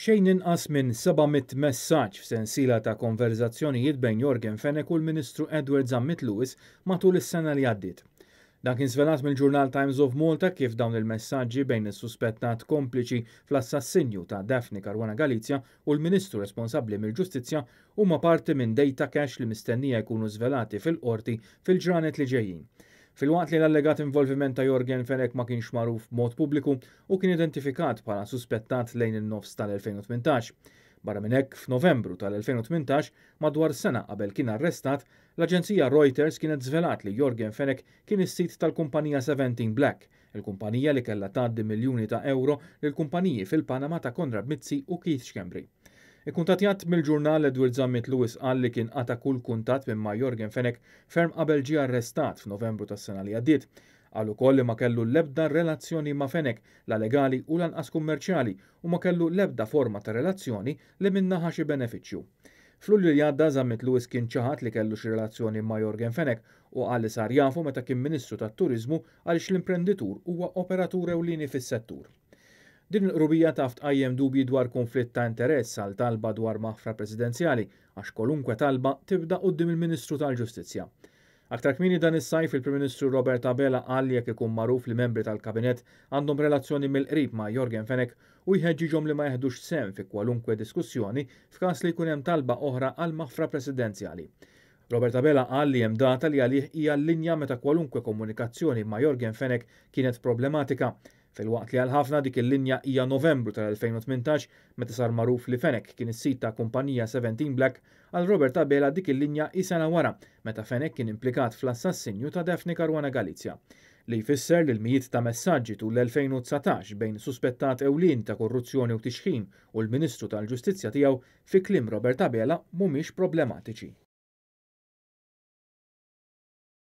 Xejn inqas minn 700 messaġġ f'sensiela ta' konverżazzjonijiet bejn Yorgen Fenech u l-Ministru Edward Zammit Lewis matul is-sena li għaddiet. Dan kien żvelat mill-ġurnal Times of Malta kif dawn il-messaġġi bejn is-suspettat kompliċi fl-assassinju ta' Daphne Caruana Galizia u l-Ministru responsabbli mill-Ġustizzja huma parti minn data cache li mistennija jkunu żvelati fil-qorti fil-ġranet li ġejjin. Filwaqt li l-allegat involviment ta' Yorgen Fenech ma kienx magħruf b'mod pubbliku u kien identifikat bħala suspettat lejn in-nofs tal-2018. Barra minn hekk, f'Novembru tal-2018, madwar sena qabel kien arrestat, l-aġenzija Reuters kienet żvelat li Yorgen Fenech kien is-sid tal-kumpanija 17 Black, il-kumpanija li kellha tgħaddi miljuni ta' euro lil kumpaniji fil-Panama ta' Konrad Mizzi u Keith Schembri. Ikkuntattjat mill-ġurnal, Edward Zammit Lewis qal li kien qata' kull kuntatt minn ma' Yorgen Fenech ferm qabel ġie arrestat f'Novembru tas-sena li għaddiet. Qal ukoll li ma kellu l-ebda relazzjoni ma' Fenech, la legali u lanqas kummerċjali, u ma kellu l-ebda forma ta' relazzjoni li minnha ħa xi benefiċċju. F'Lulju li għadda, Zammit Lewis kien ċaħad li kellu xi relazzjoni ma' Yorgen Fenech u qal li sar jafu meta kien Ministru tat-Turiżmu għaliex l-imprenditur huwa operatur ewlieni fis-settur. Din il-qrubija taf tqajjem dubji dwar kunflitt ta' interess għal talba dwar maħfra presidenzjali għax kwalunkwe talba tibda quddiem il-Ministru tal-Ġustizzja. Aktar kmieni dan is-sajf, il-Prim Ministru Robert Abela qal li jekk ikun magħruf li membri tal-Kabinett għandhom relazzjoni mill-qrib ma' Yorgen Fenech u jħeġġiġhom li ma jeħdux sehem fi kwalunkwe diskussjoni f'każ li jkun hemm talba oħra għal maħfra presidenzjali. Robert Abela qal li hemm data li għalih hija l-linja meta kwalunkwe komunikazzjoni ma' Yorgen Fenech kienet problematika. Filwaqt li għal ħafna dik il-linja hija Novembru tal-2018, meta sar magħruf li Fenech kien is-sid ta' kumpanija 17 Black, għal Robert Abela dik il-linja hi sena wara, meta Fenech kien implikat fl-assassinju ta' Daphne Caruana Galizia. Li jfisser li l-mijiet ta' messaġġi tul l-2019 bejn suspettat ewlieni ta' korruzzjoni u tixħim u l-Ministru tal-Ġustizzja tiegħu, fi kliem Robert Abela, mhumiex problematiċi.